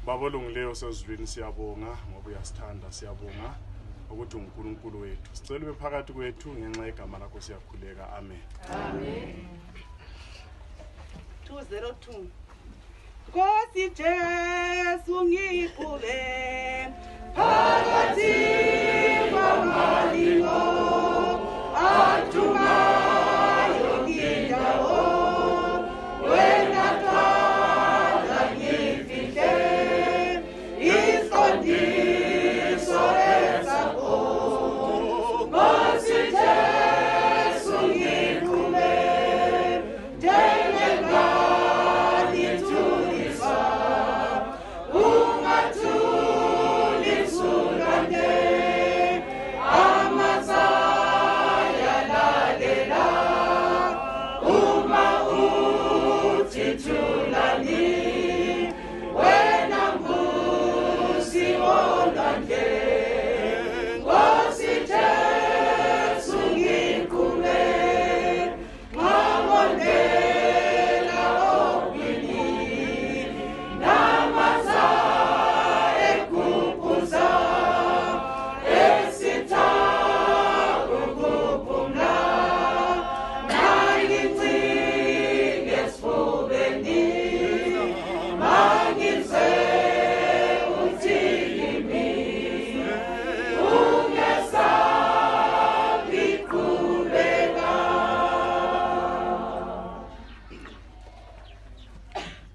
Babolungileyo sezulwini siyabonga ngoba uyasithanda siyabonga ukuthi uNkulunkulu wethu. Sicela ube phakathi kwethu ngenxa yegama lakho siyakhuleka. Amen. Amen. 202 Nkosi Jesu ngikube phakathi kwamalingo athumayo ngindawo wena thanda ngifihle isiqondiso esakho Nkosi Jesu ngikube njengengane thulisa ungathulisa ulande amazaya lalela uma uthi thulani wena mbusi wolande Nkosi Jesu ngikume ngabondela okwini namaza ekupuza esithaku kuphumla nangicike esifubeni mangize uthini ungesabi qhubeka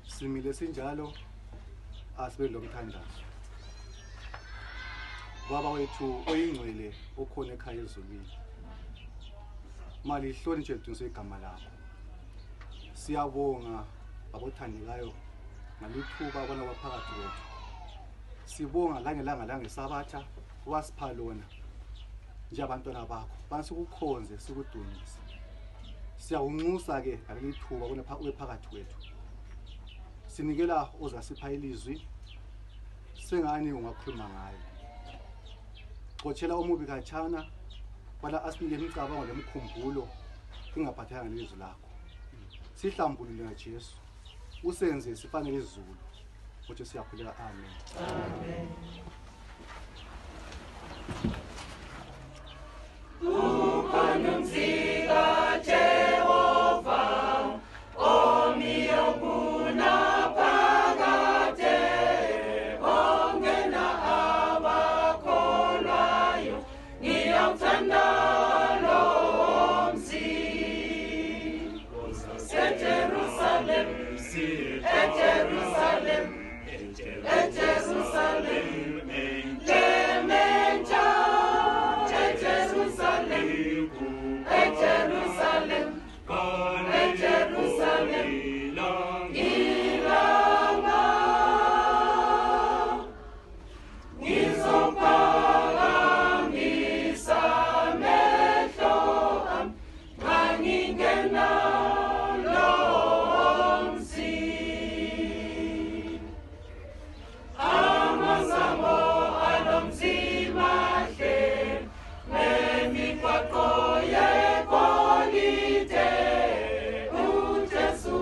Simile sinjalo asibe lomthandazo. Baba wethu oyingcwele okhona ekhaya ezulwini. Mali ihlonitshwe lidunise igama lakho. Siyabonga abothandekayo ngalithuba bona baphakathi kwethu. Sibonga langelanga langesabatha wasipha lona nje abantwana bakho. Basikukhonze sikudumise. Siyawunxusa ke ngalithuba bona ube phakathi kwethu. Sinikela ozasipha ilizwi sengani ungakhuluma ngayo. Xothela umubi khatshana bala asinike imicabango lemkhumbulo ingaphathanga nelizwi lakho. Sihlambulule ngaJesu. Usenze sifanele izulu. Ukuthi siyakhuleka. Amen. Amen. Ukhonumzika Jehova omiyokuna phakade ongena abakholwayo ngiyawuthanda lo mzi eJerusalem eJerusalem eJerusalem lemenja eJerusalem eJerusalem eJerusalem ilanga ngizophakamisa amehlo ami ngangingena lo mzi amasango alomzi mahle nemigwaqo yegolide uJesu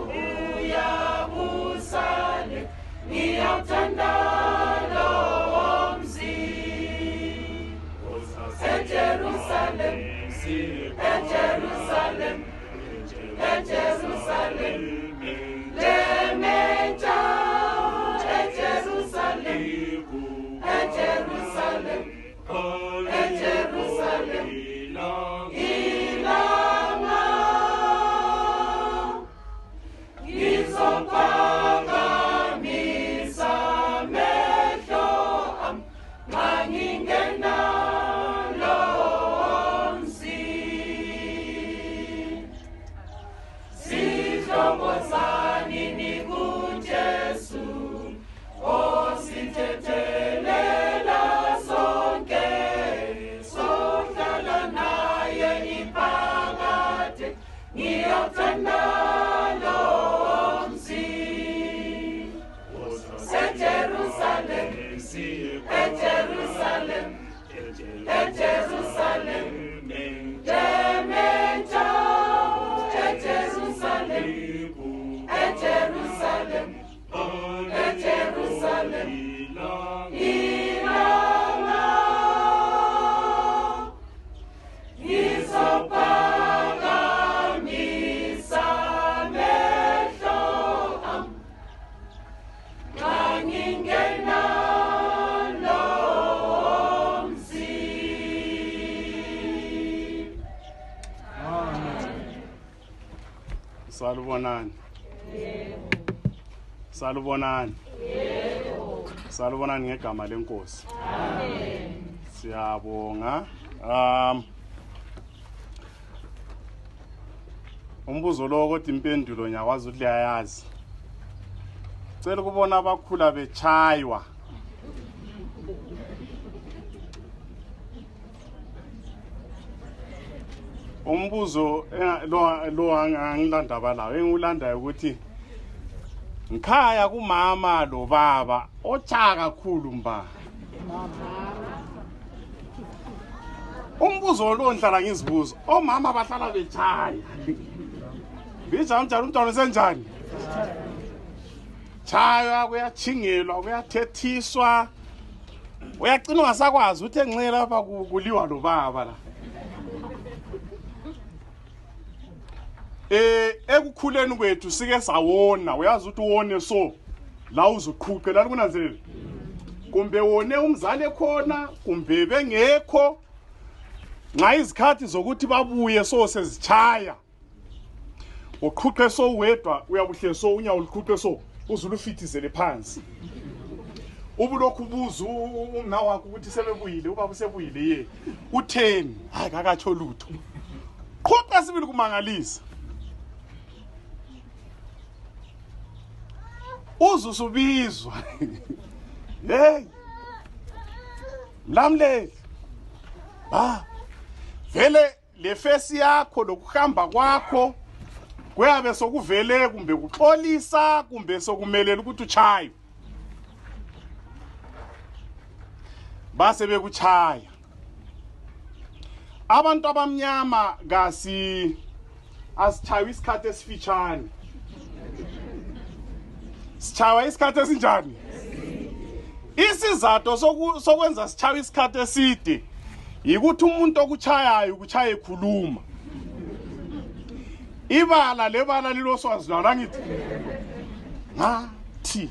uyabusale ngiyawuthanda lo mzi eJerusalem eJerusalem eJerusalem lemenja eJerusalem eJerusalem eJerusalem ilanga ngizophakamisa amehlo ami ngangingena lo mzi sihlongozani nikuJesu osithethelela sonke sohlala naye iphakade ngiyawuthanda lo mzi eJerusalem eJerusalem eJerusalem lemenja eJerusalem eJerusalem eJerusalem Salubonani. Salubonani. Salubonani ngegama lenkosi. Amen. Siyabonga. Umbuzo lo kodwa impendulo nyakwazi ukuthi liyayazi. Cela ukubona abakhula bechaywa. Umbuzo lo angilanda balawo engulanda ukuthi ngikhaya kumama lo baba ocha kakhulu mba. Umbuzo lo ngihlala ngizibuza omama bahlala bechaya. Bijamjalo umntwana senjani? Chaya kuyachingelwa kuyathethiswa. Uyagcina ungasakwazi ukuthi enxele lapha kuliwa lo baba la. Ekukhuleni kwethu sike sawona uyazi ukuthi uwone so la uzoqhuqe la kunanzelela kumbe wone umzali ekhona kumbe bengekho nxa izikhathi zokuthi babuye so sezichaya uqhuqe so wedwa uyabuhle so unyawo luqhuqe so uzulufithizele phansi ubulokhu buzu umna wakho ukuthi sebebuyile ubaba usebuyile ye utheni hayi kakatsho lutho qhuqe sibili kumangalisa uzusubizwa hey Mlamleli vele le face yakho lokuhamba kwakho kuyabe sokuvele kumbe kuxolisa kumbe sokumelela ukuthi uchaye base bekuchaya abantu abamnyama kasi asichawe isikhathi esifitshane sichawa isikhathi esinjani isizathu sokwenza sichawa isikhathi eside yikuthi umuntu okuchayayo ukuchaya ekhuluma ibala lebala liloswazi la ngithi ngathi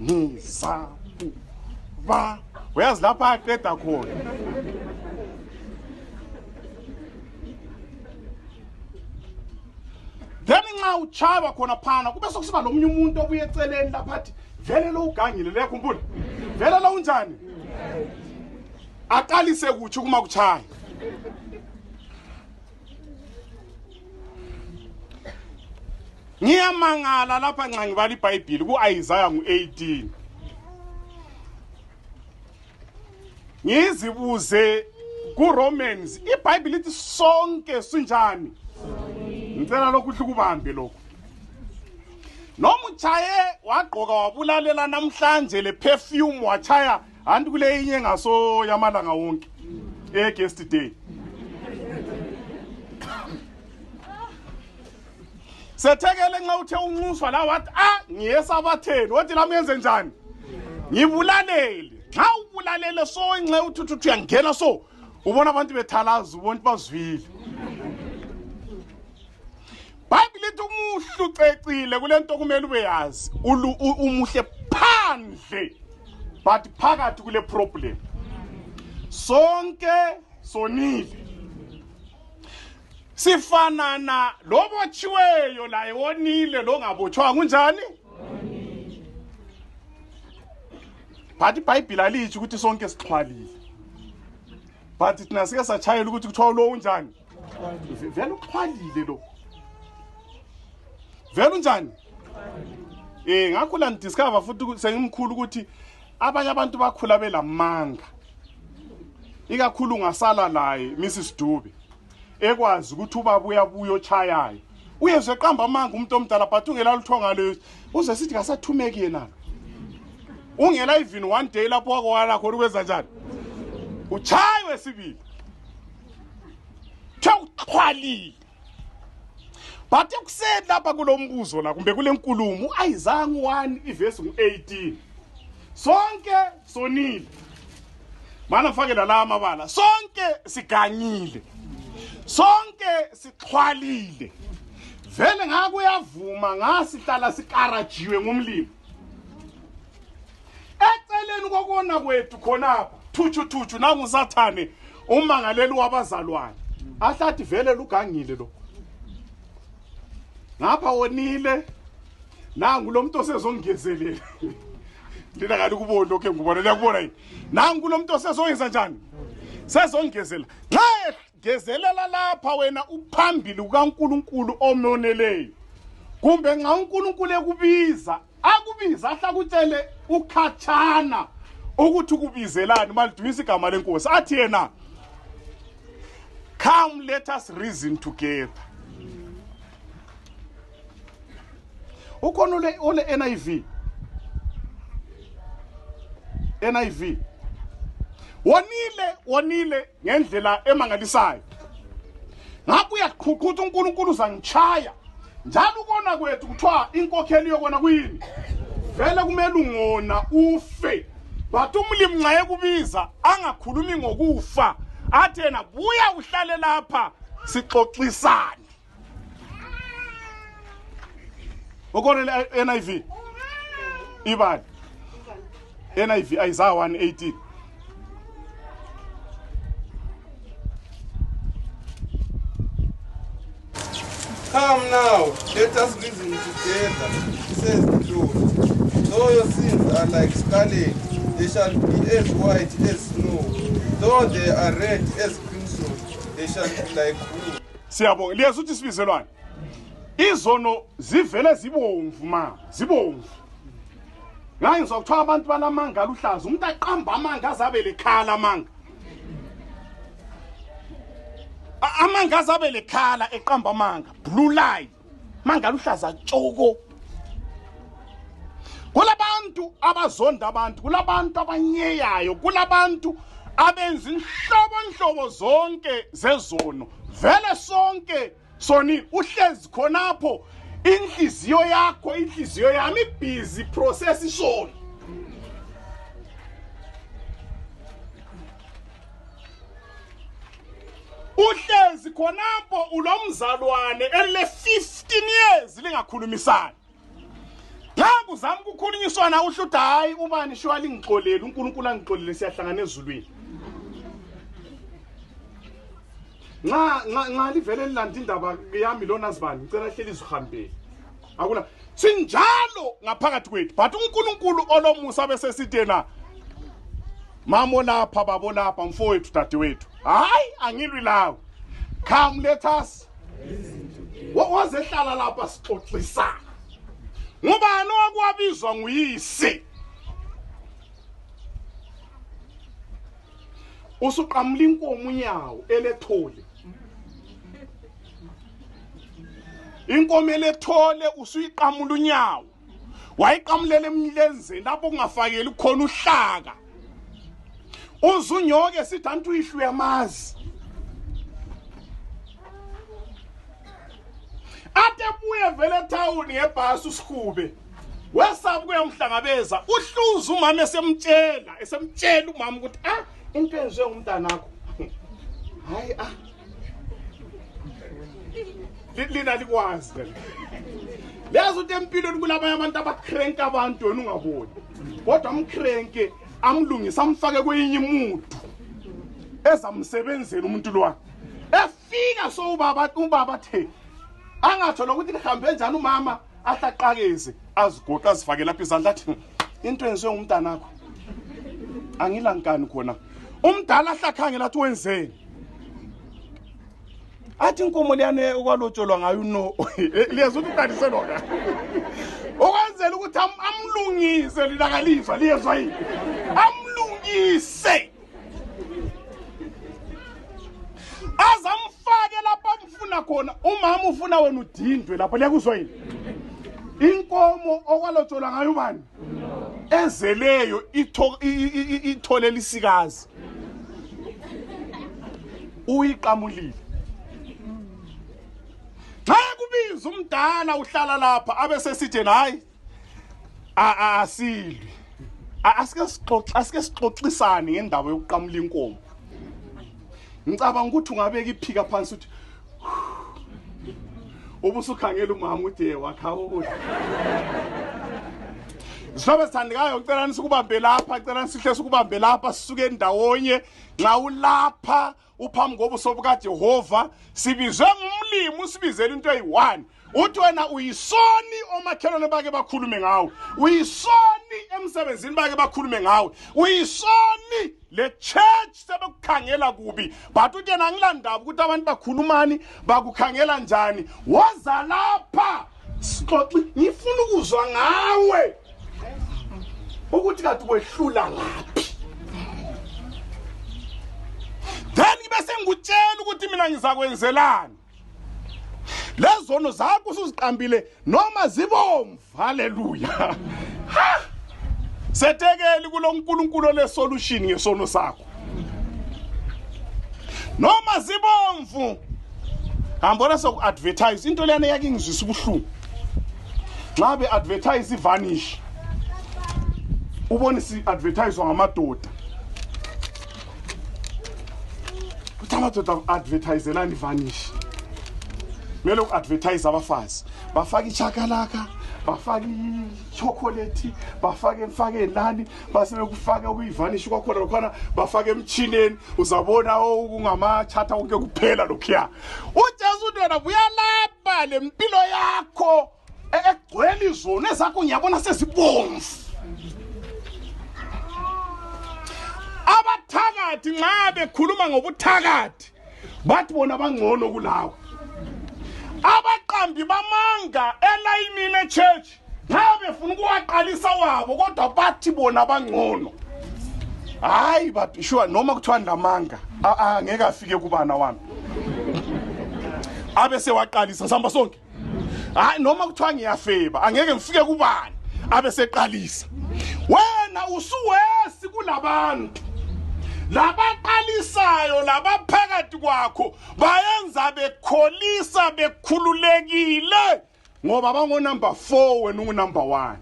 ngisabu ba uyazi lapha aqeda khona then nxa uchaba khona phana kube sokusiba lomunye umuntu obuye eceleni lapha athi vele lo ugangile le khumbula vele lo unjani aqalise kuthi kuma kuchaya ngiyamangala lapha nxa ngibala iBhayibheli kuIsaiah ngu18 ngizibuze kuRomans iBhayibheli lithi sonke sinjani ngicela lokhu kubambe lokho noma uchaye wagqoka wabulalela namhlanje le perfume wachaya anti kule inye ngaso yamalanga wonke guest day sethekele nxa uthe unxuswa la wathi ngiyesabatheni wathi lami yenze njani ngibulalele nxa ubulalele so inxe uthuthu uyangena so ubona abantu bethalaza ubona bazwile Bible lithi umuhlu cecile kulento kumele ube yazi umuhle phandle but phakathi kule problem sonke sonile sifanana lobotshiweyo la ewonile lo ngabotshwa kunjani but iBhayibheli alithi ukuthi sonke sixhwalile but thina sike sachayela ukuthi kuthiwa lo unjani vele uxhwalile lo vele unjani ngakho la ndiscover futhi sengimkhulu ukuthi abanye abantu bakhula belamanga ikakhulu ngasala laye Mrs Dube ekwazi ukuthi ubaba uyabuya ochayayo uyezwe eqamba amanga umuntu omdala but ungela luthonga leyo uze sithi kasathumeki yena ungela even one day lapho wakwala khona ukwenza njani uchaywe sibili thawuxhwalile but ukusela lapha kulombuzo la kumbe kule nkulumo ayizange 1 iverse ngu18 sonke sonile mana mfakela la amabala sonke siganyile sonke sixhwalile vele ngakuyavuma ngasihlala sikarajiwe ngomlimo eceleni kokona kwethu khonapha thuchu nangu usathane umangaleli wabazalwane ahlathi vele lugangile lo ngapha wonile nangu lo muntu osezongezelela ndina kanti kubona lokho ngubona liyakubona yini nangu lo muntu osezongenza njani sezongezela nxa gezelela lapha wena uphambili kukaNkulunkulu omoneleyo kumbe nxa uNkulunkulu ekubiza akubiza ahlakutshele ukhatshana ukuthi kubizelani malidumisa igama lenkosi athi yena come let us reason together. Ukhona ole NIV wonile ngendlela emangalisayo ngapha uyaqhuqutha uNkulunkulu uzangichaya njalo ukona kwethu kuthiwa inkokheli yokona kuyini vele kumele ungona ufe but umlimi nxa ekubiza angakhulumi ngokufa athi yena buya uhlale lapha sixoxisane. Ukona NIV ibali NIV Isaiah 1:18. Come now, let us reason together, says the Lord. Though your sins are like scarlet, they shall be as white as snow. Though they are red as crimson, they shall be like wool. Siyabonga liyazuthi sibizelwane. Izono zivele zibomvu ma, zibomvu. Ngaye ngizokuthiwa abantu banamanga aluhlaza, umuntu aqamba amanga azabe lekhala amanga. Amanga azabe lekhala eqamba amanga, blue line. Manga aluhlaza tshoko. Kulabantu abazonda abantu, kulabantu abanyeyayo, kulabantu abenza inhlobo zonke zezono. Vele sonke soni uhlezi khonapho inhliziyo yakho inhliziyo yami busy process isona. Uhlezi khonapho ulomzalwane ele 15 years lingakhulumisana. Ngaku zami ukukhulunyiswana uhluthi hayi ubani shwali ngixolele uNkulunkulu angixolele siyahlangana ezulwini. Nxa livele lilanda indaba yami lona zibani ngicela hleli izihambele. Akula sinjalo ngaphakathi kwethu but uNkulunkulu olomusa bese sithena mamo lapha babo lapha mfowethu dadewethu. Hayi angilwi lawo. Come let us. Wazehlala lapha sixoxisana. Ngubani okwabizwa nguyise? Usuqamla inkomo unyawo elethole. Inkomo elethole usuyiqamula unyawo. Wayiqamulela emlenzeni lapho kungafakeli khona uhlaka. Uzunyoke sithi antu ishwe yamazi. Ate buye vele town ngebhasi usikhube. Wesabu kuyamhlangabeza uhluza umama esemtshela umama ukuthi into enziwe ngumntanakho. Hayi lina likwazi le. Lezo tempilweni kulabanye abantu abakrenka abantu wena ungaboni. Kodwa umkrenke amlungisa amfake kwenye imuntu ezamsebenzela umuntu lo. Efika so ubaba the angathola ukuthi lihambe njani umama ahlaqakeze azigoqa azifake lapha izandla athi into enziwe ngumntanakho angilankani khona umdala ahlakhangela athi wenzeni athi inkomo liyane okwalotsholwa ngayo no liyazuthi uqaliselwa okwenzela ukuthi amlungise linakalizwa liyezwa yini amlungise azamfake lapha mfuna khona umama ufuna wena udindwe lapha liyakuzwa yini inkomo okwalotsholwa ngayo bani ezeleyo itholela isikazi uyiqamulile xa kubiza umdala uhlala lapha abese sithi hayi asilwi asike sixoxisane ngendaba yokuqamula inkomo. Ngicabanga ukuthi ungabeka iphika phansi uthi ubusukhangela umama uthi wakhawo. Sizobe sithandikayo ngicela nisukubambe lapha ngicela sihle sukubambe lapha sisuke endawonye nxa ulapha uphambi kobuso bukaJehova sibizwe ngumlimi usibizela into eyi1 uthi wena uyisoni omakhelwane bake bakhulume ngawe uyisoni emsebenzini bake bakhulume ngawe uyisoni le church sebekukhangela kubi but uthi yena ngilandaba ukuthi abantu bakhulumani bakukhangela njani woza lapha sixoxe ngifuna ukuzwa ngawe ukuthi kathi kwehlula ngaphi then bese ngikutshela ukuthi mina ngizakwenzelani lezono zakho usuziqambile noma zibomvu haleluya setekeli kulonkulunkulu le solution ngesono sakho noma zibomvu hambona so advertise into lena yake ngizwisa ubuhlungu ngabe advertise ivanish ubone si advertise ngamadoda amadoda advertiselani vanish mele uadvertise abafazi bafaka ichakalaka bafaka ichocolate bafake nani base bekufaka ukuyivanish kwakhona bafake emchineni uzabona okungama chatha konke kuphela lokhiya uJesu wena uyalapha lempilo yakho egcwele izona ezakho ngiyabona sezibomvu abathakathi nxa bekhuluma ngobuthakathi bathi bona bangcono kulawo abaqambi bamanga elayinini church nxa befuna ukuwaqalisa wabo kodwa bathi bona bangcono hayi but sure noma kuthiwa ndamanga angeke afike kubana wami abe sewaqalisa sihamba sonke hayi noma kuthiwa ngiyafeba angeke ngifike kubani abe seqalisa wena usuwesi kulabantu labaqalisayo labaphakathi kwakho bayenza bekholisa bekhululekile ngoba bango number 4 wena ungu number 1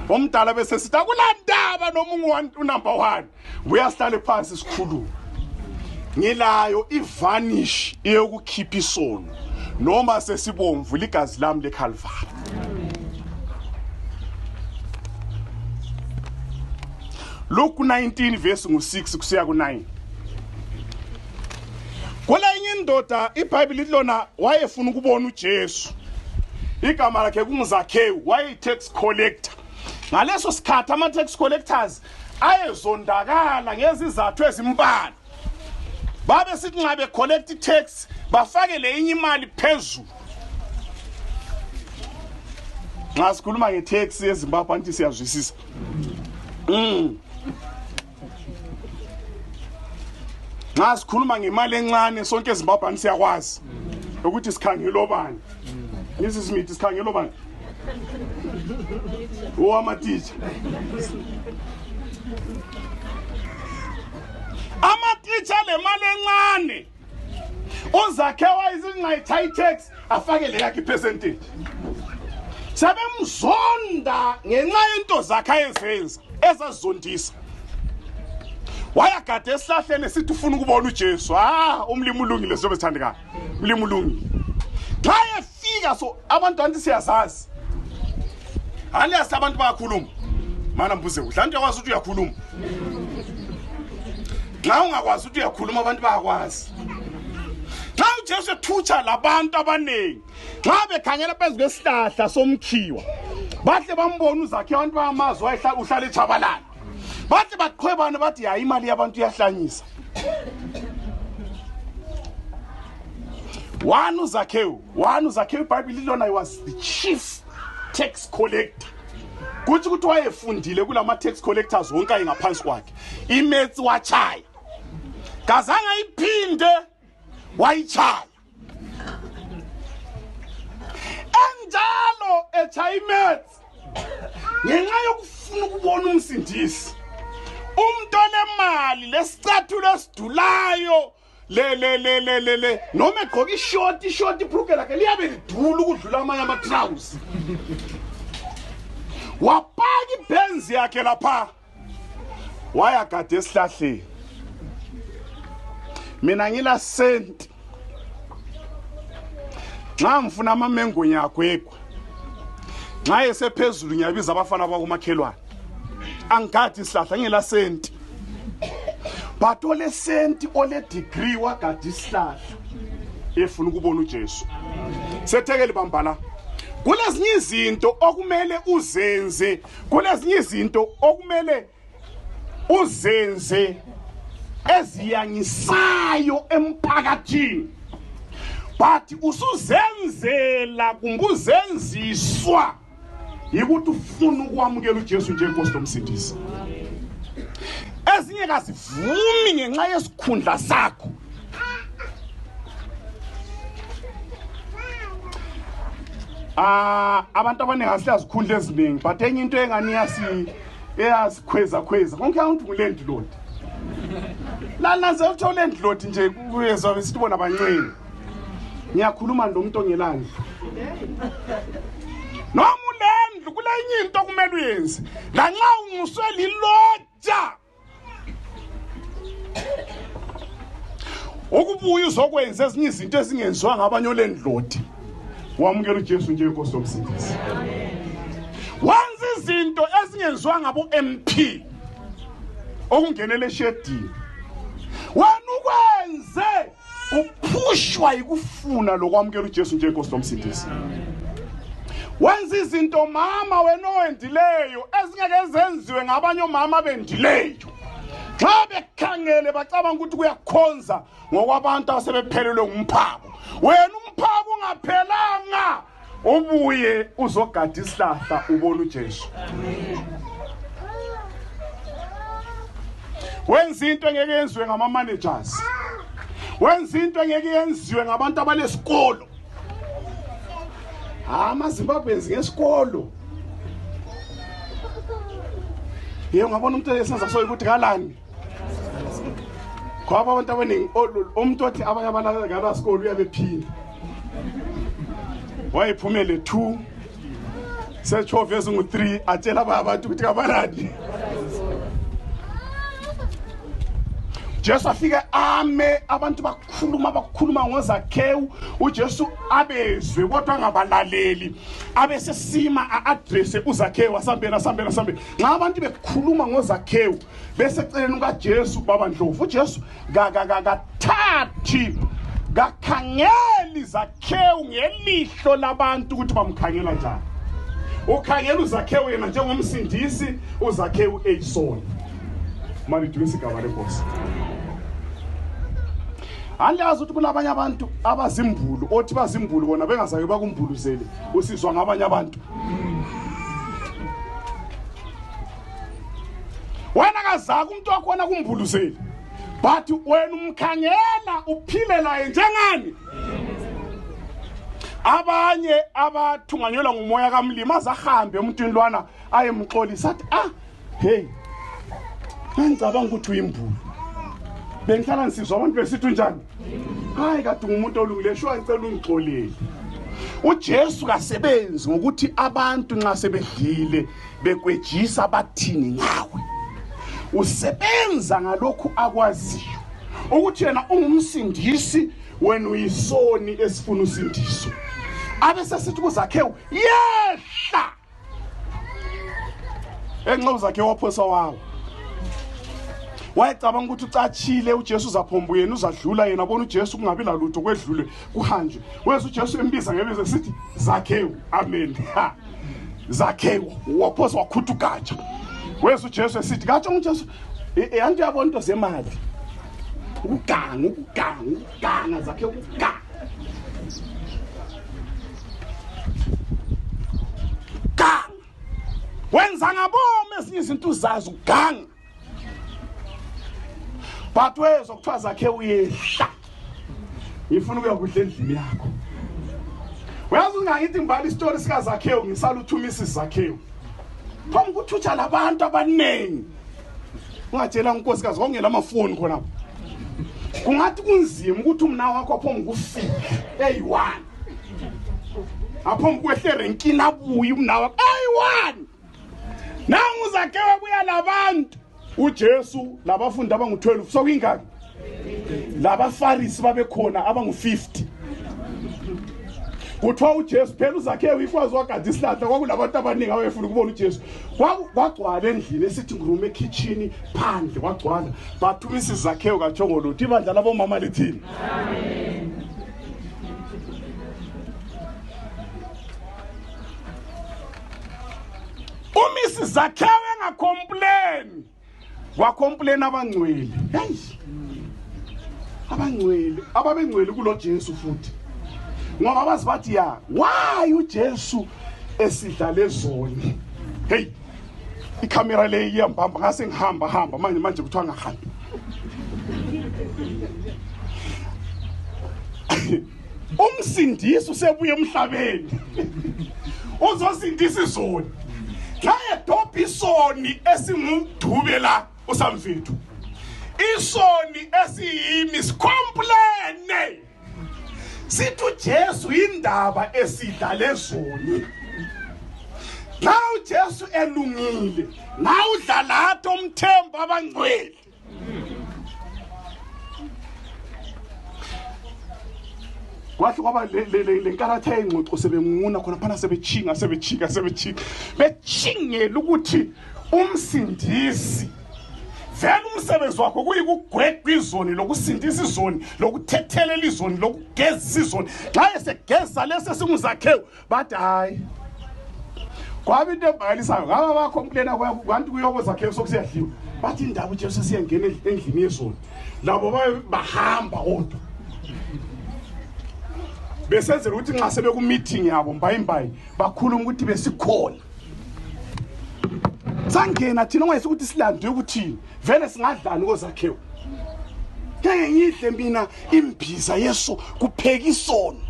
omdala bese sitha kulandaba noma unumber 1 uyasihlale phansi isikhuluma ngilayo ivanish eyokukhipha isono noma sesibomvu ligazi lami leCalvary Luke 19 verse 6 kusiya ku9 Kolenye indoda iBhayibheli lona wayefuna ukubona uJesu igama lakhe kunguZakhewu waye tax collector ngaleso sikhathi ama tax collectors ayezondakala ngezizathu ezimbalwa babe sithi nxa be collect tax bafake lenye imali phezulu nxa sikhuluma nge-tax eZimbabwe anti siyazwisisa nxa sikhuluma ngemali encane sonke eZimbabwe siyakwazi ukuthi sikhangela obani Mrs. Smith sikhangela obani amatitsha amatitsha le mali encane uZakhewu izinxa tax afake le yakhe percentage sebemzonda ngenxa yento zakhe ayenza ezazondisa wayagade esihlahleni sithi ufuna ukubona uJesu umlimi ulungile sobe sithandeka umlimi ulungile xa efika so abantu anti siyazazi alias abantu bayakhuluma mana mbuze udla into yakwazi ukuthi uyakhuluma xa ungakwazi ukuthi uyakhuluma abantu bayakwazi xa uJesu ethutsha labantu abaningi xa bekhangela phezu kwesihlahla somkhiwa bahle bambona uZakhewu abantu bayamazi uhlala eJabalala bathi baqhwebana bathi hayi imali yabantu iyahlanyisa one uZakhewu iBhayibheli lona he was the chief tax collector kuthi ukuthi wayefundile kulama tax collectors wonke ayengaphansi kwakhe imetsi wachaya kazanga iphinde wayichaya enjalo echaya imetsi ngenxa yokufuna ukubona umsindisi umntolemali lesicathulo esidulayo le noma egqoka ishort ibhruke lakhe liyabe lidula ukudlula amanye ama-trousers wapaka ibhenzi yakhe lapha wayagada esihlahleni mina ngila senti nxa ngifuna amamengo nyagwegwa nxa esephezulu ngiyabiza abafana bakumakhelwane angigadi isihlahla ngila senti but ole senti ole degree wagada isihlahla efuna ukubona uJesu. Sethekele bambala. Kulezinye izinto okumele uzenze, kulezinye izinto okumele uzenze eziyangisayo emphakathini. But usuzenzela kumbuzenziswa yikuthi ufuna ukwamukela uJesu njengenkosi nomsindisi. Ezinye kasivumi ngenxa yesikhundla sakho. Abantu abaningi asiyazikhundla eziningi, but enye into engani eyasikhweza konke abantu ngulandlord. Lana zelitho landlord nje kuyezwa besithi bona abancane. Ngiyakhuluma nomuntu ongelandlu. Noma ulandlu kule enye into kumele uyenze. La nxa unguswe liloja. Ukubuya uzokwenza ezinye izinto ezingenziwa ngabanye olandlord. Wamukela uJesu njengenkosi nomsindisi. Wenza izinto ezingenziwa ngabo MP okungenele eshedini. Wena ukwenze uphushwa ikufuna lokwamukela uJesu njengenkosi nomsindisi. Wenza izinto mama wena owendileyo ezingeke zenziwe ngabanye omama bendileyo. Xa bekhangele bacabanga ukuthi kuyakhonza ngokwabantu asebephelelwe ngumphako. Wena umphako ungaphelanga ubuye uzogada isihlahla ubona uJesu. Wenza into engeke yenziwe ngama managers. Wenza into engeke yenziwe ngabantu abanesikolo. AmaZimbabwenzi ngesikolo. Yebo ngabona umuntu esenza so ukuthi kalani. Kwaba abantu abaningi umuntu othi abanye abalala ngaba sikolo uyabephinda. Wayephumele 2 secho vese ngu3 atshela abantu ukuthi kabanani. Jesu afike ame abantu bakhuluma ngozakhewu uJesu abezwe kodwa ngabalaleli abesesima address uzakhewu asambena. Nxa abantu bekhuluma ngozakhewu bese celeni ukaJesu babandlovu uJesugathathi gakhangeli zakhewu ngelihlo labantu ukuthi bamkhangela njani. Ukhangela uzakhewu yena njengomsindisi uzakhewu eyisona. Mali duwisi gaba lenkosi. Andazi ukuthi kulabanye abantu abazimbulu othi bazimbulu bona bengazake bakumbuluzele usizwa ngabanye abantu. Wena kazaka umuntu wakhona kumbuluzele but wena umkhangela uphile naye njengani. Abanye abathunganyelwa ngumoya kaMlima azahambe umuntu lwana ayemxolisa athi hey ngicabanga ukuthi uyimbulu. Bengihlala nisizwa abantu besithi njani? Hayi kade umuntu olungile shwa ngicela ungixolele. uJesu kasebenzi ngokuthi abantu nxa sebedlile bekwejisa bathini ngawe. Usebenza ngalokhu akwaziyo ukuthi yena ungumsindisi wena uyisoni esifuna usindiso. Abese sithi kuzakhewu yehla. Enxa uzakhe waphosa wawo. Wayecabanga ukuthi ucachile uJesu uzaphomba yena uzadlula yena bona uJesu kungabi lalutho kwedlule kuhanjwe. Weza uJesu embiza ngebizo sithi Zakhewu. Amen. Zakhewu waphosa wakhutha ugatsha. Weza uJesu esithi gatsha uJesu anti yabona into zemali. Ukuganga Zakhewu ukuganga. Wenza ngabome ezinye izinto uzazi uganga. But wezwa kuthiwa Zakhewu yehla. Ngifuna ukuya kudla endlini yakho. Uyazi ungayithi ngibala isitori sika Zakhewu ngisala uthumisa Zakhewu. Phambi kuthutsha labantu abanengi. Ungatshela unkosikazi ngongela amafoni khona. Kungathi kunzima ukuthi umna wakho aphomu kufika eyi1. Aphomu kwehle renkini abuye umna wakho eyi1. Nangu Zakhewu buya labantu. uJesu labafundi abangu12 sokuyingaki? Labafarisi babekhona abangu50. kuthiwa uJesu phela uZakhewu ikwazi wakade isihlahla kwakulabantu abaningi abefuna ukubona uJesu kwagcwala endlini esithi ngurume ekitchen phandle kwagcwala bathumisa iZakhewu kathongo lutho ibandla labomama lithini amen umisi Zakhewu engacomplain wacomplain abangcwele hey abangcwele ababengcwele kulo Jesu futhi ngoba bazi bathi ya why uJesu esidlale zoni hey ikamera le iyambamba ngase ngihamba manje kuthiwa ngahambi umsindisi usebuye emhlabeni uzosindisa izoni naye dobha isoni esingumdube la usamfethu isoni esiyimi sicomplain sithi uJesu indaba esidlale zoni nawe uJesu elungile nawe udlalato Mthembo abangcwele kwathi kwaba le nkaratha engcoco sebenguna khona phana sebechinga bechingela ukuthi umsindisi vele umsebenzi wakho kuyikugwedwa izoni lokusindisa izoni lokuthethelela izoni lokugezisa izoni xa esegeza lese singuZakhewu bathi hayi kwabe into ebhalisayo ngaba bacomplaina kwabantu kuyobo Zakhewu sokusiyadliwa bathi indaba uJesu siyangena endlini yezoni labo bahamba kodwa besenzela ukuthi nxa sebe ku meeting yabo mbayimbayi bakhuluma ukuthi besikhona sangena thina ongayisi ukuthi silandwe ukuthini vele singadlani koZakhewu ngeke ngidle mina imbiza yeso kupheka isono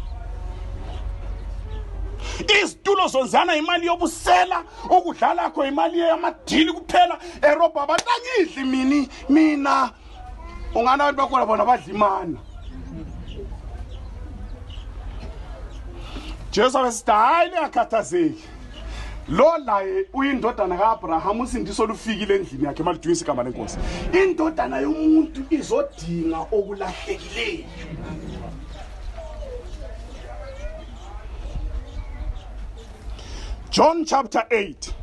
izitulo zonzana imali yobusela okudlala lakho imali yamadili kuphela eRoba batangidli mina ungana abantu bakhona bona badlimana Jesu abesitayile akhathazeki lo laye uyindodana kaAbraham usindiso lufikile endlini yakhe malidwisa igama lenkosi indodana yomuntu izodinga okulahlekileyo John chapter 8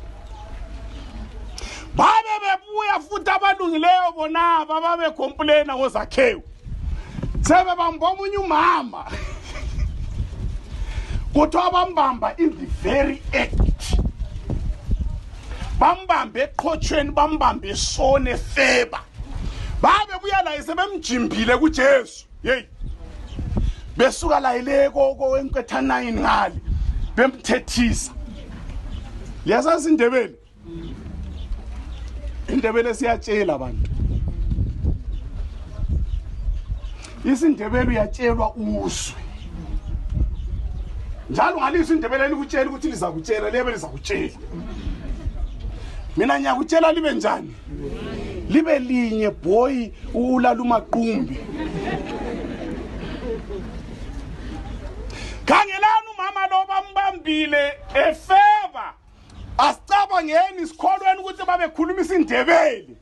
babe bebuya futhi abalungileyo bona babe complaina ngoZakhewu sebe bamba omunye umama kuthiwa bambamba in the very act bambambe eqhotshweni bambambe esone feba babe buya la sebemjimbile kuJesu hey besuka la ileko enketha 9 ngale bemthethisa yasazi indebele siyatshela abantu isindebele uyatshelwa uswe njalo ngalisa indebele likutshela ukuthi lizakutshela lebe lizakutshela mina ngiyakutshela libe njani libe linye boy ulaluma qumbi kangelana umama lo bambambile efeva asicaba ngeni isikholweni ukuthi babekhulumisa indebele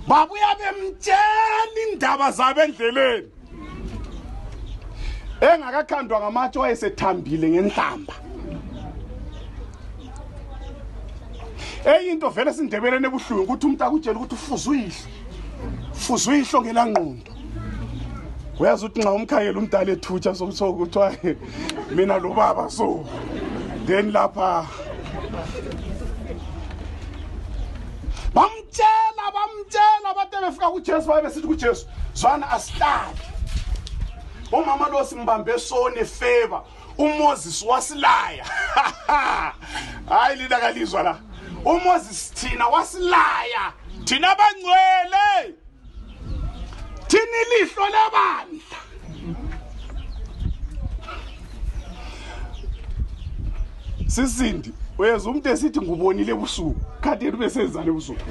babuya bemtshela indaba zabo endleleni engakakhandwa ngamatshe wayesethambile ngenhlamba eyinto vele sindebelene ebuhlungu ukuthi umuntu akutshela ukuthi ufuzwe ihlo ngelangqondo uyazi ukuthi nxa umkhayela umdala ethutsha sokuthiwa mina lo baba so then lapha bamtshela bathi befika kuJesu bayebesithi kuJesu zwana asihlali umama lo simbambe sone favor uMoses wasilaya hayi lidakalizwa la uMoses thina wasilaya thina bangcwele thina ilihlo lebandla sisindi uyeza umuntu esithi ngubonile ebusuku kanti yena besenza lebusuku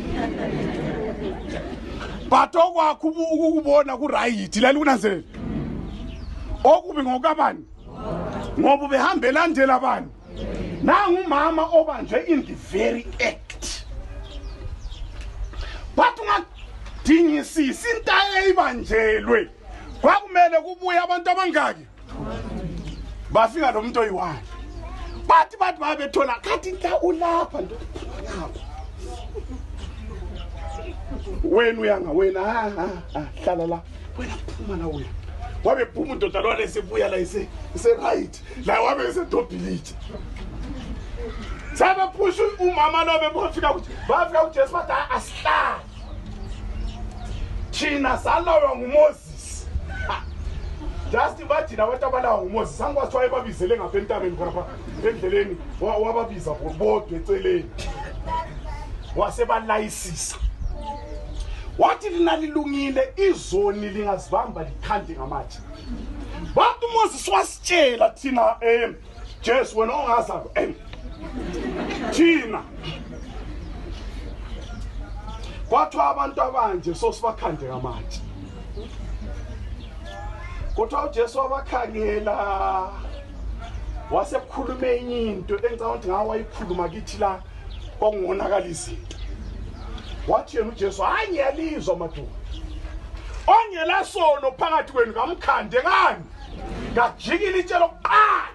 batho kwakho ukubona ku right lali kunanzelela okubi ngokabani ngoba behambe landela abantu nangu umama obanjwe in the very act bathu ngadingisisi intaye ibanjelwe kwakumele kubuye abantu abangaki bafika lo muntu oyi-1 bathi babethola kathi nta ulapha nto wena uyanga wena hlala la wena phuma la wena wabe phuma indoda lwana esibuya la ise right la wabe esedobhilitshe sabe phusha umama lo befika uJesu bathi asihlala thina salawa nguMoses just bathina abantu abalawa nguMoses angikwathi wayebabizele ngapha entabeni khona endleleni wababiza bodwa eceleni wasebalayisisa wathi lina lilungile izoni lingazibamba likhande ngamatshe bathi uMoses wasitshela thina Jesu wena ongazaba thina kwathiwa abantu abanje sosibakhande ngamatshe kodwa uJesu wabakhangela wasekhuluma enye into engicabanga ukuthi ngawe wayikhuluma kithi la kongonakala izinto wathi yena uJesu hayi ngiyalizwa madoda ongela sono phakathi kwenu ngamkhande ngani ngajikila itshelo lokuqala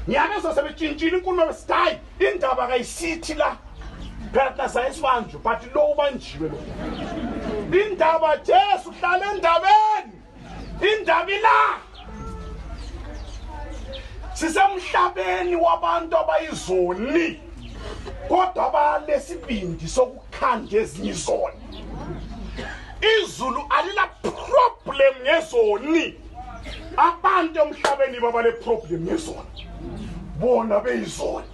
ngiyabe sosebetshintshile inkulumo besitayi indaba kayisithi la phela sayisibanjwe but lo ubanjiwe lo indaba Jesu hlala endabeni indaba la sisemhlabeni wabantu abayizoni kodwa balesibindi sokukhanda ezinye izoni izulu alila problem ngezoni abantu emhlabeni babale problem ngezoni bona beyizoni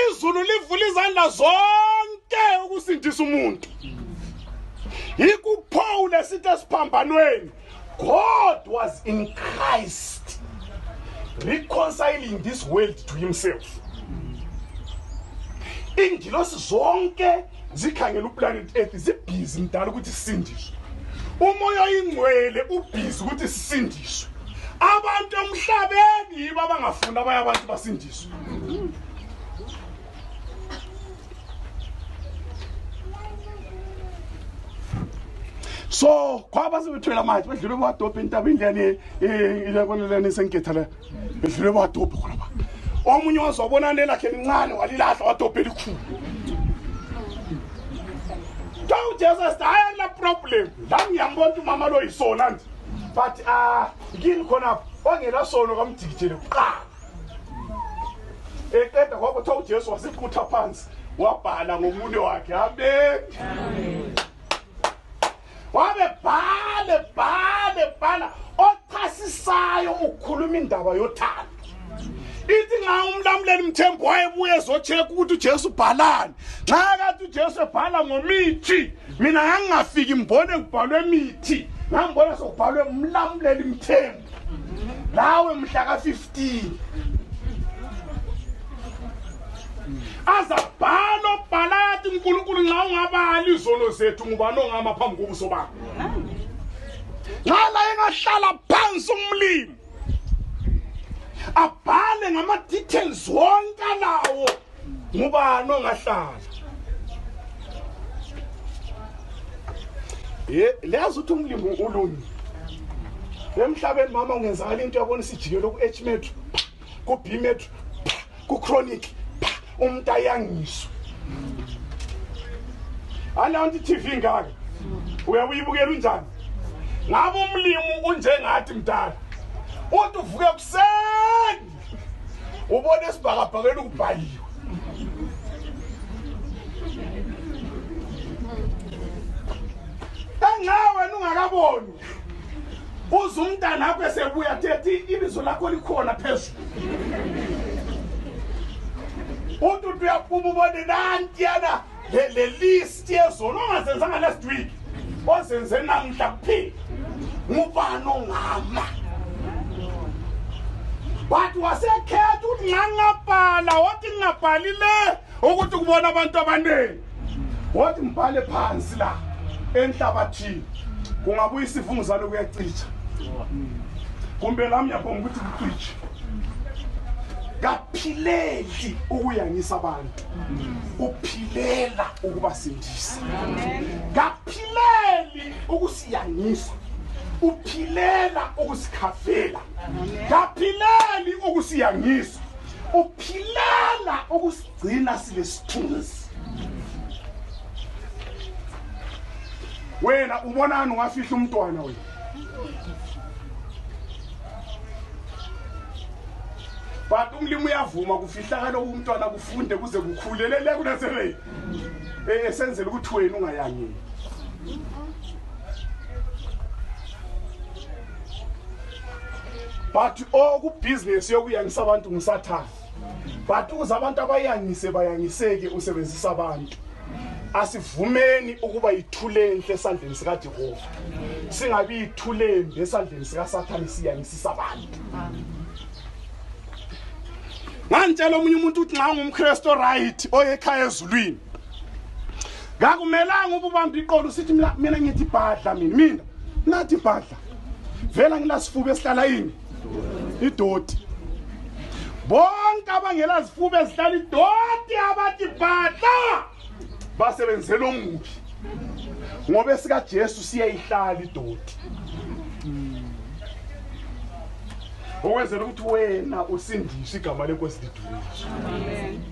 izulu livula izandla zonke ukusindisa umuntu ikuPaul esithi esiphambanweni God was in Christ reconciling this world to himself. Ingilosi zonke zikhangela uplanet Earth zibhizi mdala ukuthi sisindiswe. Umoya oyingcwele ubhizi ukuthi sisindiswe. Abantu emhlabeni yibo abangafuna abaya abantu basindiswe. So kwaba sebethwela manje bedlule badopha intabeni leni ileboneleni senketha la bedlule badopha khona ba omunye wazobona nelakhe lincane walilahla wadopha elikhulu Don't just hayi la problem la ngiyambona umama lo yisona nje but ngini khona ongela sono kamjikijele uqala eqeda kwabo tho uJesu wasiphutha phansi wabhala ngomunye wakhe amen wabe bhale ochasisayo ukhuluma indaba yothando ithi nga uMlamleli Mthembo wayebuye ezocheck ukuthi uJesu bhalani nxa kathi uJesu ebhala ngomithi mina ngangafiki mbone kubhalwe mithi ngambona sokubhalwe Mlamleli Mthembo lawe mhla ka15 azabhalo bhalathi uNkulunkulu nxa ungabali izono zethu ngubani ongama phambi kobuso bakho ngala engahlala phansi umlimi abhale ngama details wonke lawo ngubani ongahlala leyazi ukuthi umlimi ulungi emhlabeni mama ungenzakala into yabona isijikelo ku H metro ku B metro ku chronic umuntu ayangiswa alawunti TV ngaka uyabuyibukela unjani ngabe umlimi unjengathi mdala uthi uvuke kuseni ubone isibhakabhakeni ukubhaliwe engawe ungakaboni uze umntana wakho esebuya thethi ibizo lakho likhona phezulu uthi uyaphuma ubone nanti yana le list yezono ongazenzanga last week ozenze namhla kuphela ngubani ongama bathi wasekhetha ukuthi ngangabhala wathi ngingabhalile ukuthi kubona abantu abaningi wathi mbhale phansi la enhlabathini kungabuya isivunguzane kuyacicha kumbe lami yabonga ukuthi kuciche kaphileli ukuyangisa abantu uphilela ukubasindisa kaphileli ukusiyangisa uphilela ukusikhafela kaphileli ukusiyangisa uphilela ukusigcina silesithunzi wena ubonani ungafihla umntwana wena but umlimi uyavuma kufihla kaloku umntwana kufunde kuze kukhulelele kunasele esenzele ukuthi wena ungayangeni but ku business yokuyangisa abantu ngisathana but ukuze abantu abayangise bayangiseke usebenzisa abantu asivumeni ukuba ithule enhle esandleni sika Jehova singabi ithule esandleni sika Sathane siyangisisa abantu ngantshela omunye umuntu uthi nxa ngumKristu right oyekhaya ezulwini ngakumelanga ubamba iqolo usithi mina ngithi ibhadla mina nathi ibhadla vela ngilasifuba esihlala yini idoti bonke abangela zifuba esihlala idoti abathi ibhadla basebenzela omubi ngoba esika Jesu siyayihlala idoti okwenzela ukuthi wena usindiswe igama lenkosi lidunyiswe amen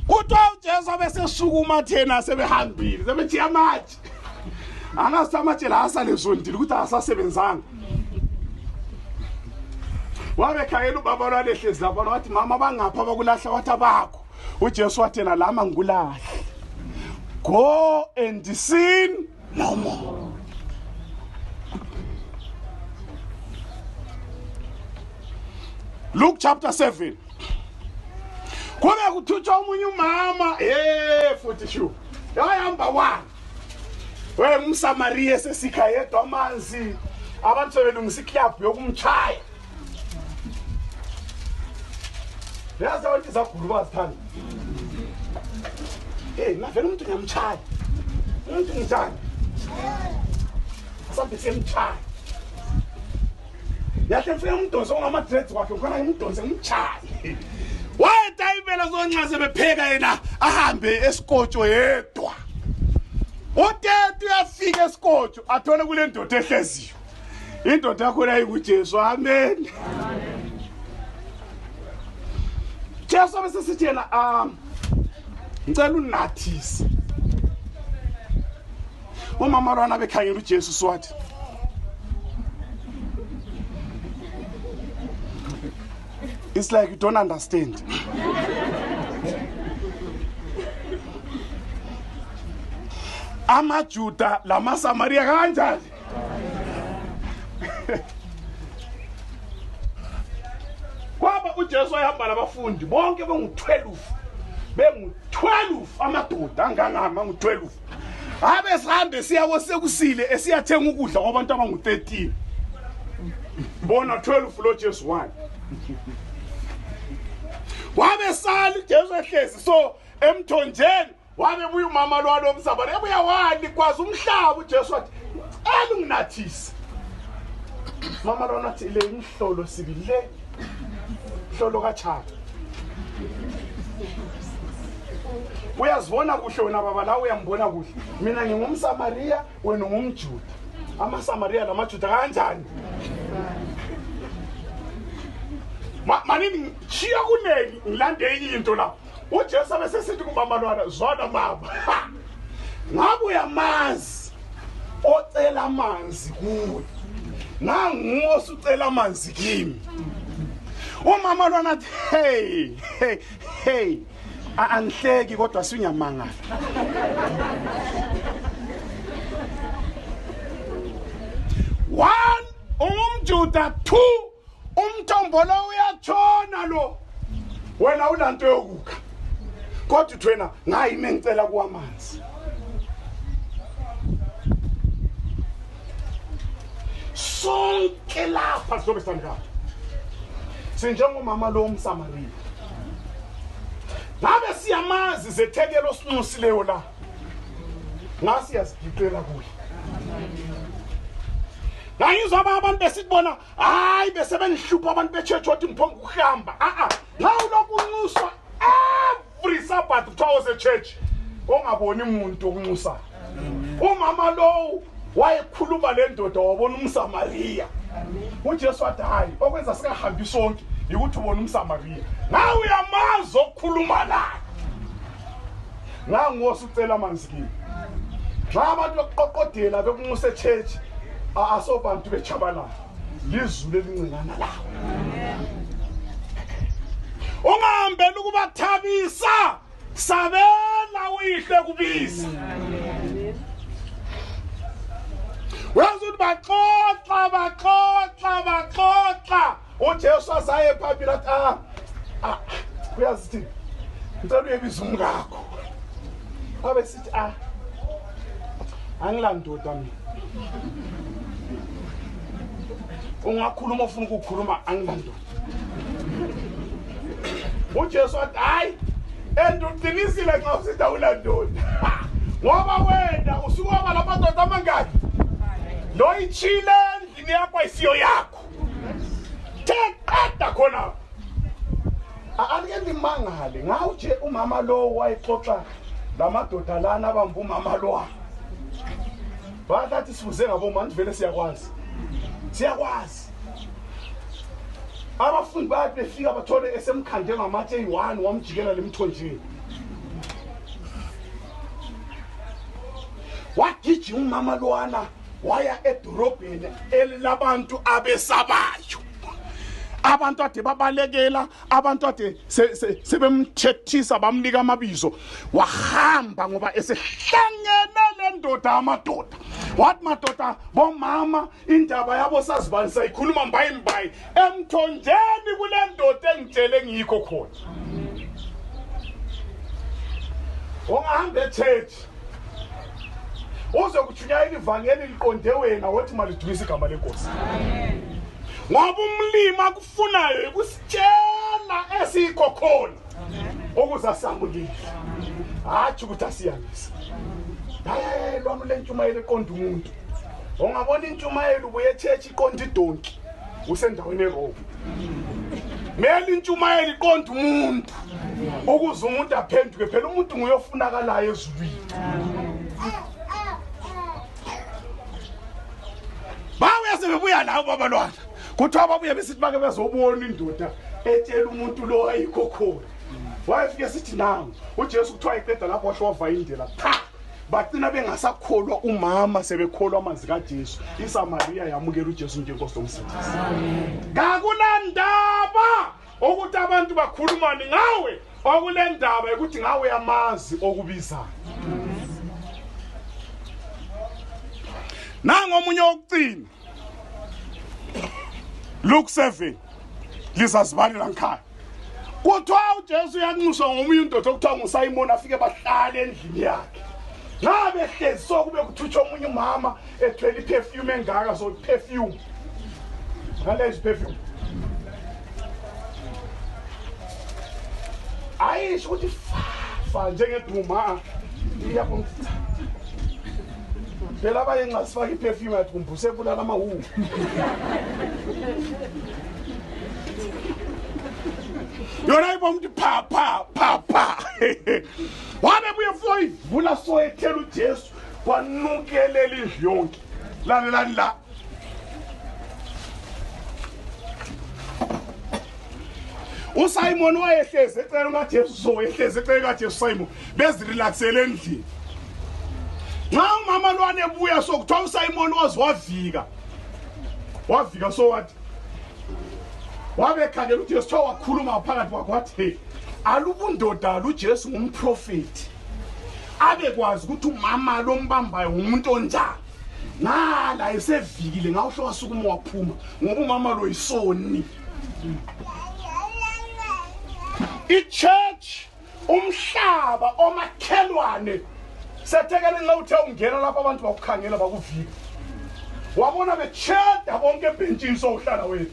kuthiwa uJesu abesesukuma thena sebehambile sebethi amatshe angasamatshe la asalezondile ukuthi asasebenzanga wabekhayela ubaba lwalehlezi lapha wathi mama bangapha bakulahla wathi abakho uJesu wathi na lama ngikulahle go and sin no more Luke chapter 7 kube kuthuthwa umunye umama futhi shu yahamba wa umSamaria sesikha yedwa amanzi abantu sebelungisa iclub yokumchaya yazi abantu izagulu bazithanda navela umuntu ngiyamchaya umuntu njani asambe semchaya yahle mfike umdonso ongamadreads wakhe ukona umdonso ngimchaye wayeta ivela zonxa sebepheka yena ahambe esikotsho yedwa uthethe uyafika esikotsho athole kule ndoda ehleziyo indoda yakho la inguJesu amen Jesu bese sithi yena ngicela unathise umama lwana bekhangela uJesu swathi it's like you don't understand amaJuda lamaSamaria kanjani kwaba uJesu ayihamba nabafundi bonke bengu12 amadoda angangama ngu12 abe sihambe siyawo sekusile esiyathenga ukudla kwabantu abangu13 bona 12 lo Jesu 1 wabe sali Jesu ehlezi so emthonjeni wabe buya umama lwalo umsabane ebuya wani kwazi umhlaba uJesu wathi elunginathisa mama lona athi le imhlolo sibile hlolo kaChata uyazibona kuhle wena baba la uyambona kuhle mina ngingumSamaria wena ungumJuda amaSamaria namaJuda kanjani manini chiya kuneni ngilande into la uJesu abesesithi kumama lwana zwana baba ngabe uyamazi ocela amanzi kuwe nanguwo ucela amanzi kimi umama lwana athi hey angihleki kodwa sinyamangala one umJuda 2 umthombo lo uyatshona lo wena ulanto yokukha kodwa uthwena ngayime ngicela kwamanzi sonke lapha sizobe sandika sinjengomama lo umSamaria ngabe siyamazi zethekelo sinusileyo la ngasi yasigicela kuhle ngayizwa abantu besibona hayi bese benihlupha abantu bechurch wathi ngiphonga ukuhamba nawu lokunxuswa every Sabbath kuthiwa ose church ongaboni umuntu okunxusa umama lo wayekhuluma le ndoda wabona umSamariya. uJesu wathi hayi okwenza singahambi sonke ukuthi ubone umSamariya. Nawe uyamazi okukhuluma naye. Ngangosicela manzi kimi. Xa abantu beqoqodela bekunxuse church asobantu bechabalala. Lizulu elincingana lawo. Ungahambela ukubathabisa sabela uyihle kubisa. Uyazuthi baxoxa. uJesu asaye phambili athi uyazithi ngicela uyebiza umkakho. Abe sithi angilandoda mina. Ungakhuluma ufuna ukukhuluma angilandoda. uJesu wathi hayi enduqinisile xa usithi awulandoda. Ngoba wena usuka lamadoda amangaki lo ichile endlini yakho isiyo yakho. Teqeda khona. Alike ndimangale ngawuje umama lo wayixoxa lamadoda lana abamba umama lo. Bathi sifuze ngabomani vele siyakwazi. Abafundi bathi befika bathole esemkhande ngamatshe eyi1 wamjikela lemthonjeni. Wagijima umama lowana waya edorobheni elilabantu abesabayo. Abantu ade babalekela, abantu ade sebemthethisa bamnika amabizo. Wahamba ngoba esehlangene le ndoda amadoda. Wathi madoda bomama indaba yabo sazibani sayikhuluma mbayi emthonjeni kule ndoda engitshele ngikho khona. Ungahamba eChurch uzokuchunyayela ivangeli liqonde wena wathi malidumisa igama lenkosi. Ngoba umlimi akufunayo ukusitshela esikho khona ukuze asambulile. Hathi ukuthi asiyangisa. Hayi lwami lentshumayelo eqonda umuntu. Ungabona intshumayelo ubuye eChurch iqonda idonki usendaweni eRome. Mele intshumayelo iqonda umuntu ukuze umuntu aphenduke phela umuntu nguyofunakalayo ezulwini. Bawe sebebuya lawo babalwana. Kuthiwa ababuye besithi bake bezobona indoda etshela umuntu lo ayikho khona. Wayefike sithi nawo uJesu kuthiwa eqeda lapho washo wava indlela. Bathina bengasakholwa umama sebekholwa amanzi kaJesu. iSamariya yamukela uJesu njengoNkosi nomsindisi. Ngakulandaba ukuthi abantu bakhulumani ngawe, okulendaba ukuthi ngawe yamazi okubizayo. Nango omunye wokucina. Luke 7 lizazibalela ngikhaya. Kuthiwa uJesu uyanxuswa ngomunye indoda okuthiwa nguSimon afike bahlala endlini yakhe. Ngabe hlezi sokube kuthutsha omunye umama ethwele iperfume engaka so perfume. Ngalezo perfume. Ayisho ukuthi fa njengeduma iyabonga. Phela abayenxa sifaka iperfume yathi kumbuse kulala amahu. Yona ibomthi pa. Wabe buye foyi vula so ethela uJesu kwanukelela indlu yonke. La. uSimon wayehleze ecela kaJesu so ehleze ecela kaJesu Simon bezirelaxele endlini. Nxa umama lwane ebuya so kuthiwa uSimon wavika so wathi wabekhangela uJesu tho wakhuluma phakathi kwakhe wathi alubundoda uJesu ngumprofeti abekwazi ukuthi umama lo mbambayo umuntu onjani. Ngala esevikile ngawusho wasukuma waphuma ngoba umama lo isoni. iChurch umhlaba omakhelwane sethekele nxa uthe ungena lapha abantu bakukhangela bakuvika. Wabona becheda bonke ebhentshini so uhlala wethu.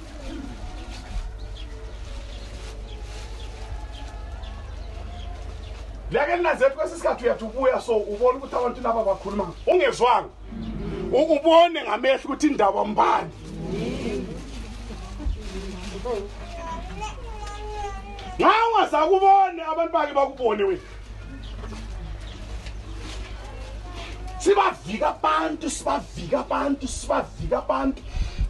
Lake nazethu kwesisikhathi uyathi ubuya so ubona ukuthi abantu laba bakhuluma ungezwanga. Ukubone ngamehlo ukuthi indaba mbani. Ngawa sakubone abantu bake bakubone wethu. sibavika abantu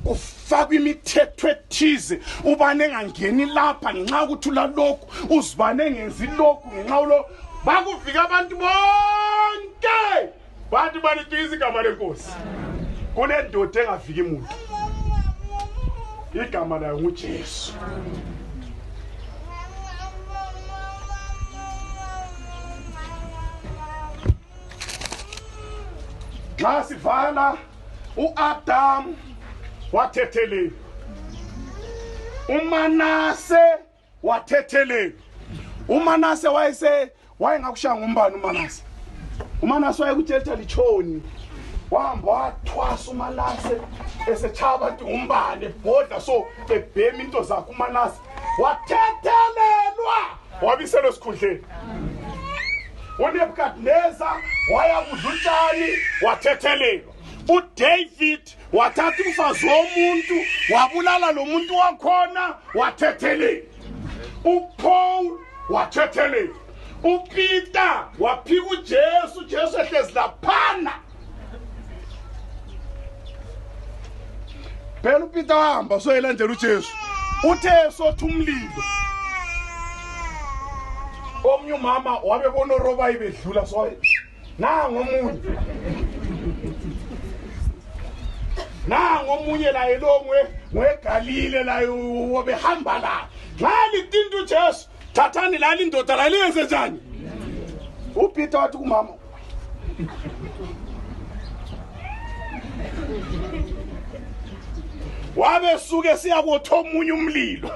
kufakwa imithetho ethize ubane engangeni lapha ngenxa ukuthi ulalokhu uzibane engenzi lokhu ngenxa ulo bakuvika abantu bonke bantu balituyiza igama lenkosi kunendoda engaviki umuntu igama layo nguJesu. Xa sivala uAdam wathethelela, uManase wathethelela. uManase wayengakushaya ngombani uManase? uManase wayekuthetha lichoni, wahamba wathwasa uManase esechaba abantu umbane ebhodla so ebhema into zakhe. uManase wathethelelwa wabiselwa esikhundleni. uNebukadneza wayakudla utshani wathethelelwa. uDavid wathatha umfazi womuntu wabulala lo muntu wakhona wathethelelwa. uPaul wathethelelwa. uPeter waphika uJesu, Jesu ehlezi laphana. Phela uPeter wahamba soyelandela uJesu, uthe sothi umlilo. Omnye umama wabebona uroba ibedlula so nangomunye la elongwe ngweGalile la wabehamba la. Nxa litinda uJesu, thathani la indoda la liyenze njani? uPeter wathi kumama, wabe suke siyabotha omunye umlilo.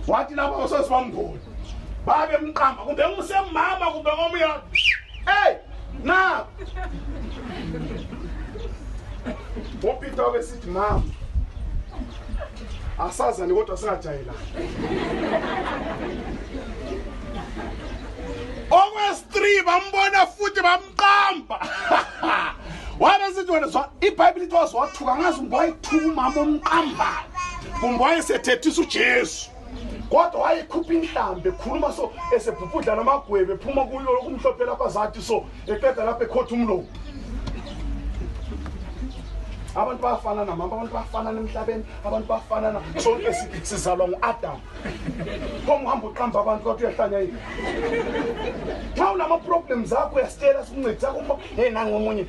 Wathi lapho sosibambona babe mqamba kumbe ngusemama kumbe ngomunye. Hey na uPeter wesithi mama asazani kodwa singajayela. Okwesi3 bambona futhi bamqamba. Wabe sithi wena zwa iBhayibheli ithi wazwathuka ngazi ngwayithuka umama omqambayo. Kumbe wayesethethisa uJesu. Kodwa wayekhupha inhlambe ekhuluma so esebhubhudla namagwebe ephuma kuyo kumhlophe lapha zathi so eqeda lapha ekhotha umlomo. Abantu bafana namama, abantu bafana emhlabeni, abantu bafana sonke sizalwa nguAdam. Kom uhamba uqamba abantu kodwa uyahlanya yini? Xa unama problems zakho uyasitela sikuncedisa kumba nangu omunye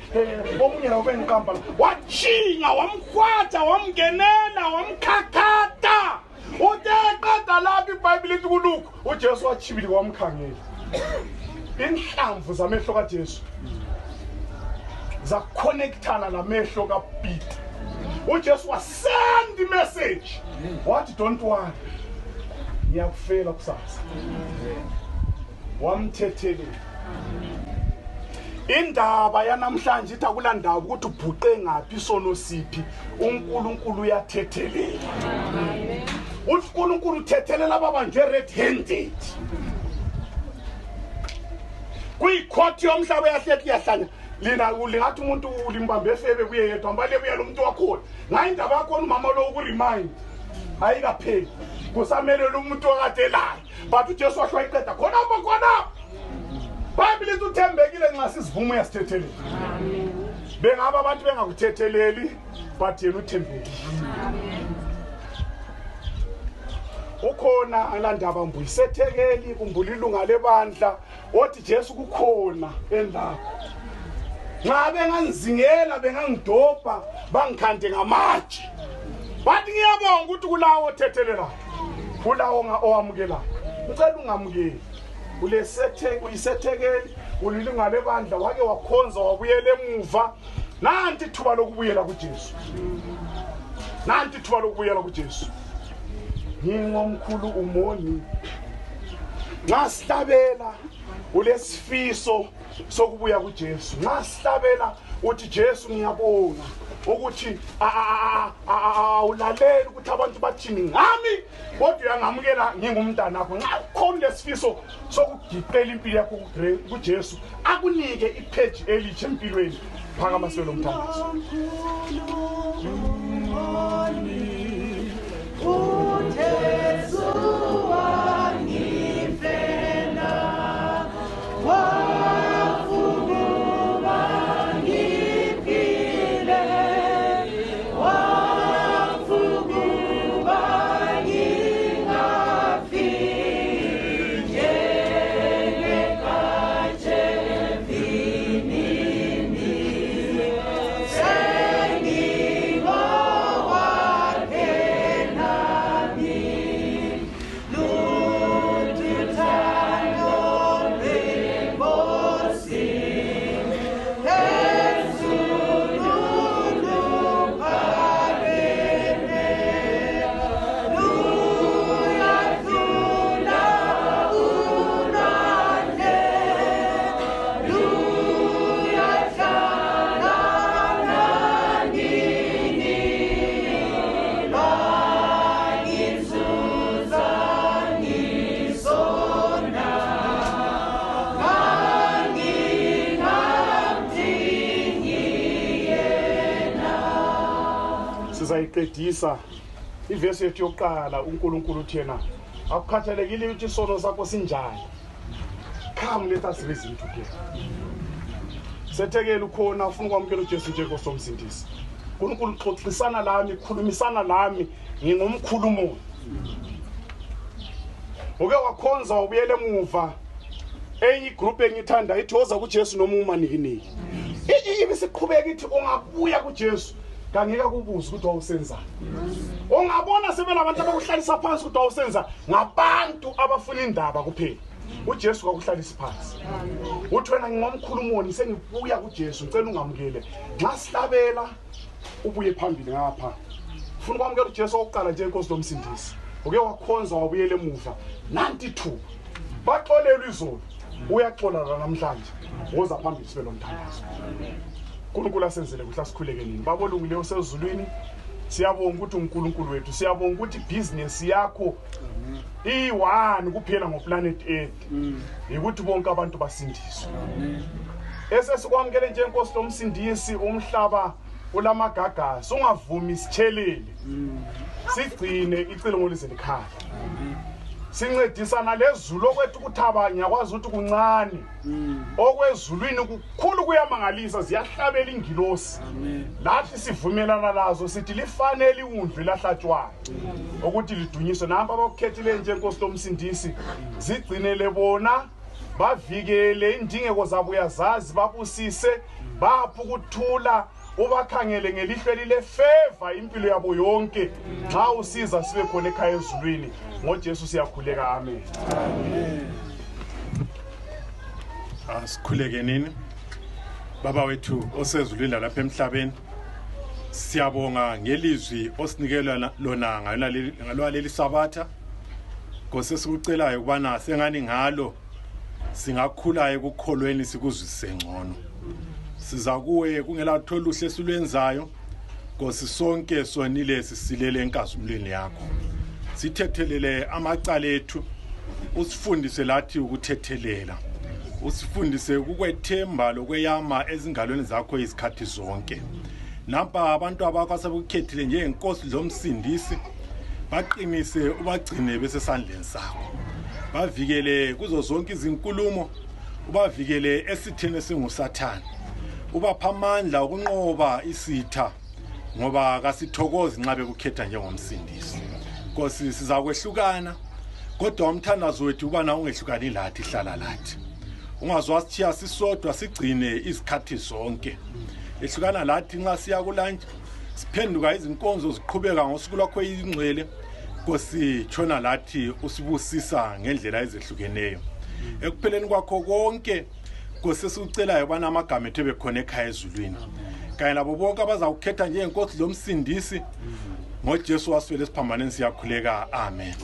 la ubengiqamba la. Wachinga wamkhwatha wamngenela wamkhakhata. Uteqeda lapha iBhayibheli lithi kuLuka uJesu wachibili wamkhangela. Inhlamvu zamehlo kaJesuzaconnectana lamehlo kaPeter. uJesu wasend the message. What? Don't worry, ngiyakufela kusasa. Wamthethelela. Indaba yanamhlanje ithi akulandaba ukuthi ubhuqe ngaphi isono siphi. uNkulunkulu uyathethelela. uNkulunkulu uthethelela ababanjwe red handed. Kuyikhothi yomhlaba yahleki yahlanya. Lina ulingathi umuntu ulimbambe efebe kuye yedwa mbale buya lo muntu wakhona. Ngayi indaba yakho umama lo ukuremind. Ayikapheli. Kusamele lo muntu okadelayo. But uJesu washwa iqeda khona khona. Bible lithi uthembekile nxa sizivumo yasithethelela. Amen. Bengaba abantu bengakuthetheleli but yena uthembekile. Amen. Ukhona alandaba mbuyisethekeli kumbula ilunga lebandla othi Jesu kukhona endaba. Nxa benganzingela bengangidobha bangikhande ngamatshe. Bathi ngiyabonga ukuthi kulawo othethelela. Kulawo owamukela. Ucela ungamukeli. Uyisethekeli ulilunga lebandla wake wakhonza wabuyela emuva. Nanti ithuba lokubuyela kuJesu. Nanti ithuba lokubuyela kuJesu. Ngingomkhulu umoni. Ngasihlabela ulesifiso sokubuya kuJesu. Ngasihlabela uthi Jesu ngiyabonga ukuthi ulaleli ukuthi abantu bathini ngami kodwa uyangamukela ngingumntana wakho. Nxa ukhona lesifiso sokugiqela impilo yakho kuJesu akunike ipage elitsha empilweni. Phakama selo mthandazo. Wafunguma sizayiqedisa ivesi yethu yokuqala. UNkulunkulu uthena akukhathalekile ukuthi isono sakho sinjani. Come, let us reason together. Sethekela ukhona ufuna ukwamukela uJesu njengoNkosi nomsindisi. uNkulunkulu xoxisana lami, khulumisana lami, ngingumkhulumo. Uke wakhonza ubuyele emuva. Enye igroup engithanda ithi woza kuJesu noma umaniniki. Ibisiqhubeka ithi ungabuya kuJesu kangeka kubuza ukuthi wawusenzani. Ungabona sebelabantu abakuhlalisa phansi ukuthi wawusenza ngabantu abafuna indaba kuphela. uJesu kwakuhlalisa phansi. Uthi wena ngingomkhulumoni sengibuya kuJesu ngicela ungamukele. Nxa sihlabela ubuye phambili ngapha. Ufuna ukwamukela uJesu oqala njengoNkosi nomsindisi. Uke wakhonza wabuyele emuva. 92 baxolelwa izolo. Uyaxola la namhlanje. Woza phambili sibe lomthandazo. uNkulunkulu asenzele kuhla sikhuleke nini. Babolungile osezulwini. Siyabonga ukuthi uNkulunkulu wethu, siyabonga ukuthi business yakho i1 kuphela ngoplanet Earth. Ukuthi bonke abantu basindiswe. Esesikwamukele njengoNkosi nomsindisi umhlaba ulamagagasi, ungavumi isitshelele. Sigcine icilo ngolize likhaya. Sincedisana lezulu okwethu kuthaba ngiyakwazi ukuthi kuncane. Okwezulwini kukhulu kuyamangalisa, ziyahlabela ingilosi. Lathi sivumelana lazo sithi lifanele iwundlu lahlatshwayo. Ukuthi lidunyiswe namba abakukhethile njengoNkosi nomsindisi. Zigcinele bona, bavikele indingeko zabo uyazazi, babusise, bapha ukuthula. Ubakhangele ngelihlo elile favor impilo yabo yonke. Nxa usiza sibe khona ekhaya ezulwini. NgoJesu siyakhuleka, amen. Asikhuleke nini. Baba wethu osezulwini lapha emhlabeni. Siyabonga ngelizwi osinikelwa lona ngaleli sabatha. Nkosi sikucelayo ukubana sengani ngalo singakhula ekukholweni sikuzwise ngcono. Siza kuwe kungelathola uhle esulwenzayo. Nkosi sonke sonile sisilele enkazimulweni yakho. Sithethelele amacala ethu. Usifundise lathi ukuthethelela. Usifundise ukukwethemba lokweyama ezingalweni zakho izikhathi zonke. Nampa abantu abakho asebukhethile njengenkosi lomsindisi. Baqinise ubagcine besesandleni sakho. Bavikele kuzo zonke izinkulumo. Ubavikele esitheni singuSathane. Ubapha amandla ukunqoba isitha ngoba kasithokozi nxa bekukhetha njengomsindisi. Nkosi sizakwehlukana kodwa umthandazo wethu ubana ungehlukani lathi hlala lathi. Ungazwa sithiya sisodwa sigcine izikhathi zonke. Ehlukana lathi nxa siya kulunch siphenduka izinkonzo ziqhubeka ngosuku lwakho ingcwele. Nkosi tshona lathi usibusisa ngendlela ezehlukeneyo. Ekupheleni kwakho konke Nkosi sikucelayo bana amagama ethu bekhona ekhaya ezulwini. Kanye labo bonke abazawukhetha njengenkosi lomsindisi ngoJesu wasifela esiphambaneni siyakhuleka, amen.